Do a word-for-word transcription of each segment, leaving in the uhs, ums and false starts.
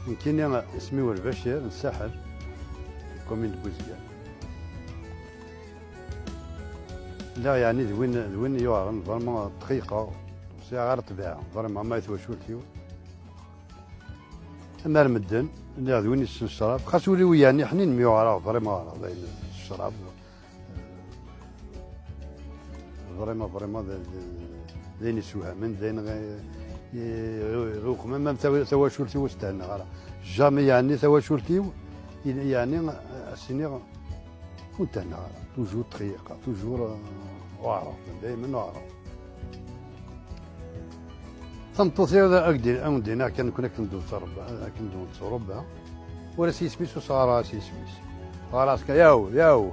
Nekkini isem-iw Lbacir, n Saḥel, commune de Bouzguel. Lliɣ yeɛni d win, d win yuɛren, vraiment txeyqeɣ, ur sɛiɣ ara ṭṭbiɛa, vraiment, ma i twacult-iw. Am ar medden, lliɣ d win yessen ccrab, xas ul-iw yeɛni ḥnin mi uɛreɣ, vraiment uɛreɣ, dayen ccrab. Vraiment, vraiment, d, d, d ayen isewhamen, d ayen ɣ-, i-, i-, iɣuqmen, même tawa-, tawacult-iw ur s-thennaɣ ara. Jamais, yeɛni, tawacult-iw, i-, yeɛni, a s-iniɣ, ur thennaɣ ara. Toujours txeyyiqeɣ, toujours, euh, uɛreɣ, daymen uɛreɣ. Tameṭṭut-iw, ad ak-d-, ad wen-d-iniɣ kan, nekkni akken d-nettṛebba, akken d-nettṛebba. Ur as yisem-is, ur s-ɣɣareɣ as yisem-is. Ɣɣareɣ-as kan, yaw, yaw.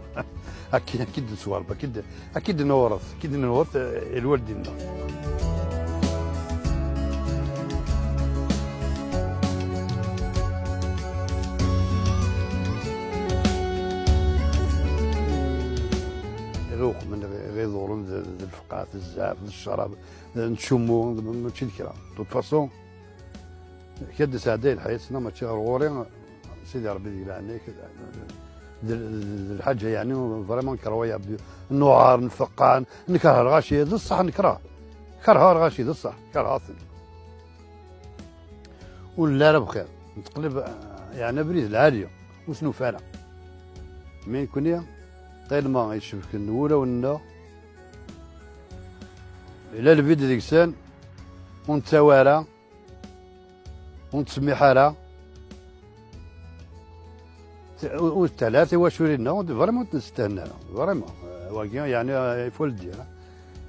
Akken, akken d-nettwaṛebba, akken d-, akken d-newṛet, akken d-newṛet, eh, i lwaldin-nneɣ. Iɣuqmen ɣ-, ɣ-, iḍuṛṛen d, d lfeqɛat, d zzɛaf, d ccṛab, d, nettcummu, d, mačči d kra. De toute façon, Kad d-sɛedday lḥayat-nneɣ mačči ɣer ɣur-i, Sidi Ṛebbi deg leɛnaya-k, d, d, d lḥaǧa yeɛni vraiment incroyable, nuɛer, nfeqqeɛ, nekreh lɣaci, d ṣṣeḥ nekreh, kerheɣ lɣaci, d ṣṣeḥ, kerheɣ-ten. Ur nelli ara bxir, nettqellib, yeɛni abrid lɛali, ur s-nufi ara. Mi nekni, tellement icebken wulawen-nneɣ, yella lbid deg-sen, ur nettawi ara, ur nettsemmiḥ ara. Ur, ur tettɛelli ara tiwaculin-nneɣ, vraiment ur tent-nestehna ara. Vraiment, euh, wagi, yeɛni, euh, il faut le dire, hein.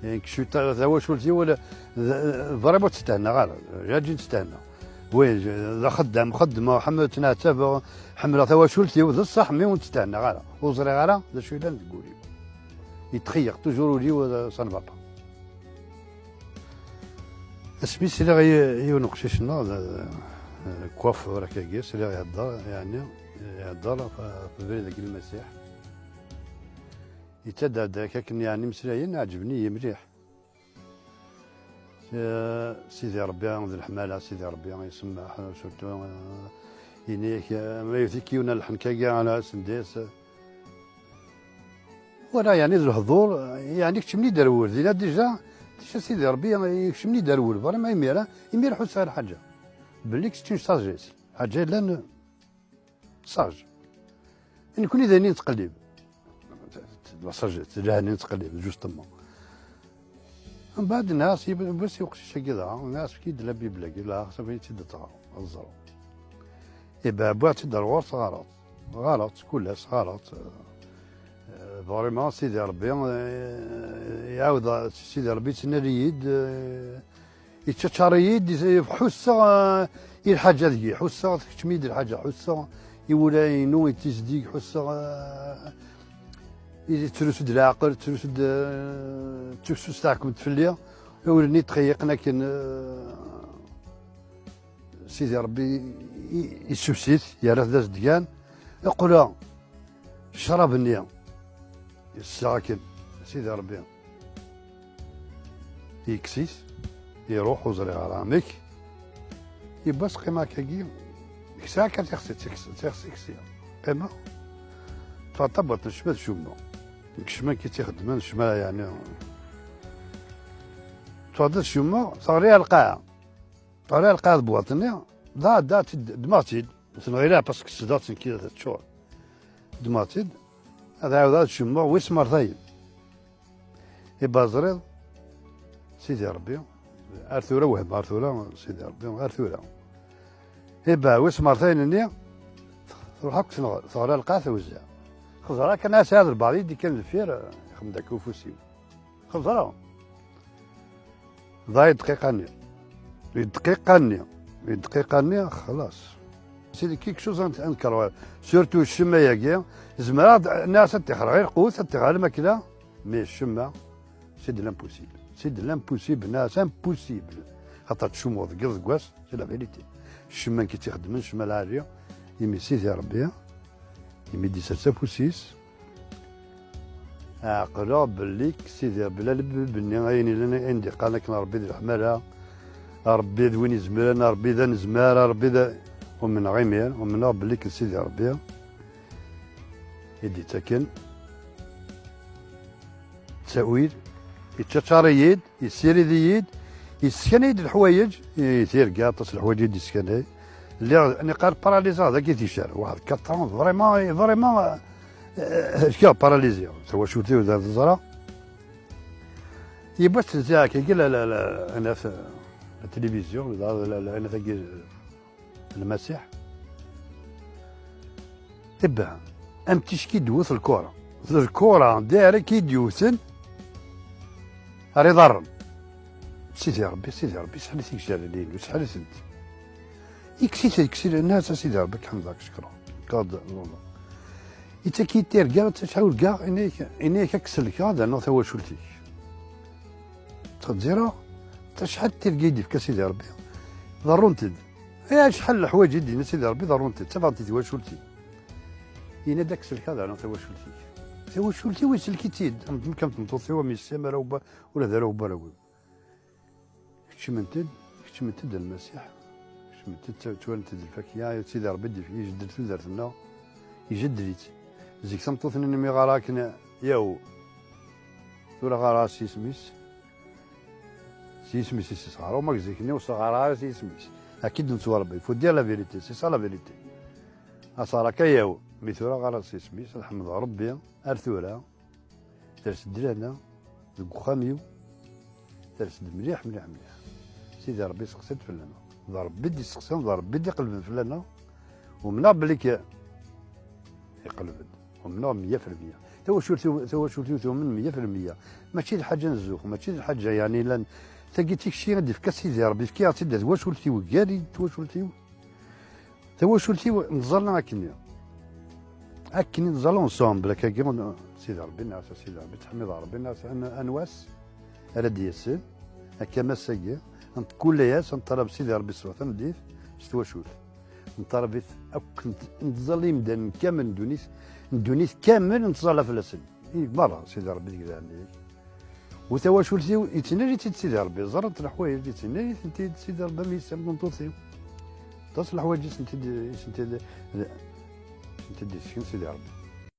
Nekk cwi ta-, tawacult-iw, ur, d, vraiment ur tt-stehnaɣ ara. Jaǧi ur tt-stehnaɣ. Oui, je, d axeddam, xeddmeɣ, ḥemmleɣ, ttneɛtabeɣ, ḥemmleɣ tawacult-iw, d ṣṣeḥ, mi ur tt-stehnaɣ ara. Ur ẓriɣ ara d acu yellan deg wul-iw. Yetxeyyeq toujours ul-iw, euh, ça ne va pas. Asmi sliɣ i yiwen uqcic-nneɣ, d, d, d coiffeur akkagi, sliɣ ihedder, yeɛni, ihedder ɣef, ɣef ubrid deg Lmasiḥ. Yettader-d akken, yeɛni, imeslayen ɛeǧben-iyi mliḥ. Eh, Sidi Ṛebbi d leḥmala, Sidi Ṛebbi isemmeḥ, surtout, eh, ini-ak, eh, ma yewwet-ik yiwen a lḥenk-agi, ala, send-as. Wala, yeɛni d lehdur, yeɛni keččemni-d ar wul. Dinna déjà, déjà Sidi Ṛebbi keččemni-d ar wul. Vraiment imir-a, imir ḥusseɣ ar lḥaǧa. Belli c'est une sagesse. Lḥaǧa yellan sage. Nekni d ayen i nettqellib. D la sagesse, d lehna i nettqellib, justement. Mbeɛd nniɣ-as, yiwwas i uqcic-agi dɣa, nniɣ-as efk-iyi-d la Bible-agi, la, xas ad iyi-tt-id-teɣreḍ, ad ẓreɣ. Iba, wwiɣ-tt-id ar ɣur-s, ɣareɣ-tt. Ɣareɣ-tt, kul ass ɣareɣ-tt. Eh, vraiment, Sidi Ṛebbi, eh, iɛawed, Sidi Ṛebbi yettnal-iyi-d, eh, yettcačar-iyi-d, ḥusseɣ, eh, i lḥaǧa deg-i, ḥusseɣ tkeččem-iyi-d lḥaǧa, ḥusseɣ i wula-inu yettizdig, ḥusseɣ, eh, yettrusu-d leɛqel, yettrusu-d, eh, tusut teḥkem-d fell-i, ur-nni txeyyiqen akken, eh, Sidi Ṛebbi i-, issusi-t, yerra-t d azedgan, iqula ccrab-nni yesseɣ akken, Sidi Ṛebbi yekkes-it, iṛuḥ, ur ẓriɣ ara amek. Yiwwas qqimeɣ akkagi, kkseɣ akka tixsi, tixsi, tixsi, kkseɣ. Qqimeɣ, ṭṭfeɣ tabwaṭ n ccma ad cummeɣ. Deg ccma i tt-ixeddmen, ccma yeɛni. Ṭṭfeɣ-d ad cummeɣ, teɣli ar lqaɛa. Ɣriɣ lqaɛa tebwaḍt-nni, da, da, ddmeɣ-tt-id. Tenɣila, parce que tesdaɣ-tt nekki teččur. Ddmeɣ-tt-id, ad ɛawdeɣ ad cummeɣ wis mertayen. Iba ẓriɣ, Sidi Ṛebbi, ar tura wehmeɣ, ar tura, Sidi Ṛebbi, ar tura. Iba wis mertayen-nni, truḥ akk tenɣ-, teɣra lqaɛa tewzeɛ. Xeẓra kan asɛa d lbeɛḍ i d-ikkan deffir, ixdem-d akka ufus-iw. Xeẓra. Ḍaɛ i ddqiqa-nni. I ddqiqa-nni. I ddqiqa-nni, xlaṣ. C'est quelque chose in-, incroyable. Surtout ccemma-agi, zemreɣ ad, nniɣ-as ad ṭṭixreɣ i lqut, ad ṭṭixreɣ i lmakla, mais ccemma, c'est de l'impossible. C'est de l'impossible, nniɣ-as impossible. Xaṭer ttcummuḍ deg yiḍ deg wass, c'est la vérité. Ccemma nekk i tt-ixeddmen, ccemma lɛali, imi Sidi Ṛebbi, imi d-isers afus-is, Ɛeqleɣ belli Sidi Ṛebbi, la Lbib-nni, ayen illan, ayen d-iqqaren akken Ṛebbi d leḥmala, Ṛebbi d win izemren, Ṛebbi d anezmar, Ṛebbi d, Umneɣ imir, umneɣ belli d Sidi Ṛebbi i d-ittaken ttawil, yettaččar-iyi-d, yessirid-iyi-d, yesskan-iyi-d leḥwayeǧ, i tirga, aṭas n leḥwayeǧ i d-yeskanay. Lliɣ, niqal paralizeɣ dagi ticar, waḥed quatre ans, vraiment, vraiment, eh, helkeɣ, paralizeɣ. Tawacult-iw da teẓra. Yiwwas tenziɛ akka, la, la, la, anaf, la télévision, la, la, la, anaf-agi, Lmasiḥ. Ibba, am ticki d-tewwet lkura. D lkura direct i d-yewten ar iḍarren. Sidi Ṛebbi, Sidi Ṛebbi, sḥel-it igejdanen-inu, sḥel-itent. Ikkes-it, ikkes-it, nnas a Sidi Ṛebbi, ad k-ḥemdeɣ, ad k-cekkreɣ. Yettaki-d tirga, ttacɛa urgaɣ, ini-ak, ini-ak ad k-sellkeɣ, ad rnuɣ tawacult-ik. Ttxezzireɣ, acḥal n tirga i d-yefka Sidi Ṛebbi, ḍerrunt-d. Ay, acḥal n leḥwayeǧ i d-yenna Sidi Ṛebbi, ḍerrunt-d, ttafeɣ-d di twacult-iw. Yenna-d ad k-sellkeɣ, ad rnuɣ tawacult-ik. Tawacult-iw isellek-itt-id, am, am tmeṭṭut-iw, am yessi-m, ara webba, ula d ara webba ara webba. Kecment-d, kecment-d Lmasiḥ, kecment-d, ttwalent-d lfakya, Sidi Ṛebbi d-, ijeddel tudert-nneɣ, ijeddel-itt. Zik tameṭṭut-nni mi ɣara akken, yaw, tura ɣara s yisem-is, s yisem-is i s-ɣara, uma zik-nni ur s-ɣara ara s yisem-is. Akka i d-nettwaṛebba, il faut dire la vérité, c'est ça la vérité. Aṣar akka yaw, mi tura ɣara s yisem-is, ad ḥemdeɣ Ṛebbi, ar tura, Ters-d lehna deg uxxam-iw, ters-d mliḥ, mliḥ, mliḥ. Sidi Ṛebbi seqsi-d fell-aneɣ. D Ṛebbi i d-iseqsan, d Ṛebbi i d-iqelben fell-aneɣ. Umneɣ belli k-, iqelb-d. Umneɣ meyya fi lmeyya. Tawacult-iw, tawacult-iw tumen meyya fi lmeyya. Mačči d lḥaǧa n zzux, mačči d lḥaǧa, yeɛni, llan, tagi d tikci i d-ifka Sidi Ṛebbi, fkiɣ-tt-id d twacult-iw, gar-i d twacult-iw. Tawacult-iw neẓẓalna akkenni. Akken i neẓẓal ensemble, akkagi, Sidi Ṛebbi, nɛas a Sidi Ṛebbi, ttḥemmideɣ Ṛebbi, nɛas an-, anwa ass ara d-yasen, akka am ass-agi, n kul ass, neṭṭalab Sidi Ṛebbi ṣṣwat, tameddit, s twacult. Neṭṭalab-it akk, nt-, nettẓalla imdanen kamel n ddunit, n ddunit kamel nettẓalla fell-asen. I merra, Sidi Ṛebbi, deg leɛnaya-k. U tawacult-iw, yettnadi-tt-id Sidi Ṛebbi, ẓrant leḥwayeǧ, yettnadi-tent-id Sidi Ṛebbi am yessi am tmeṭṭut-iw. Aṭas n leḥwayeǧ i sent-id, i sent-id, i sent-id yesken Sidi Ṛebbi.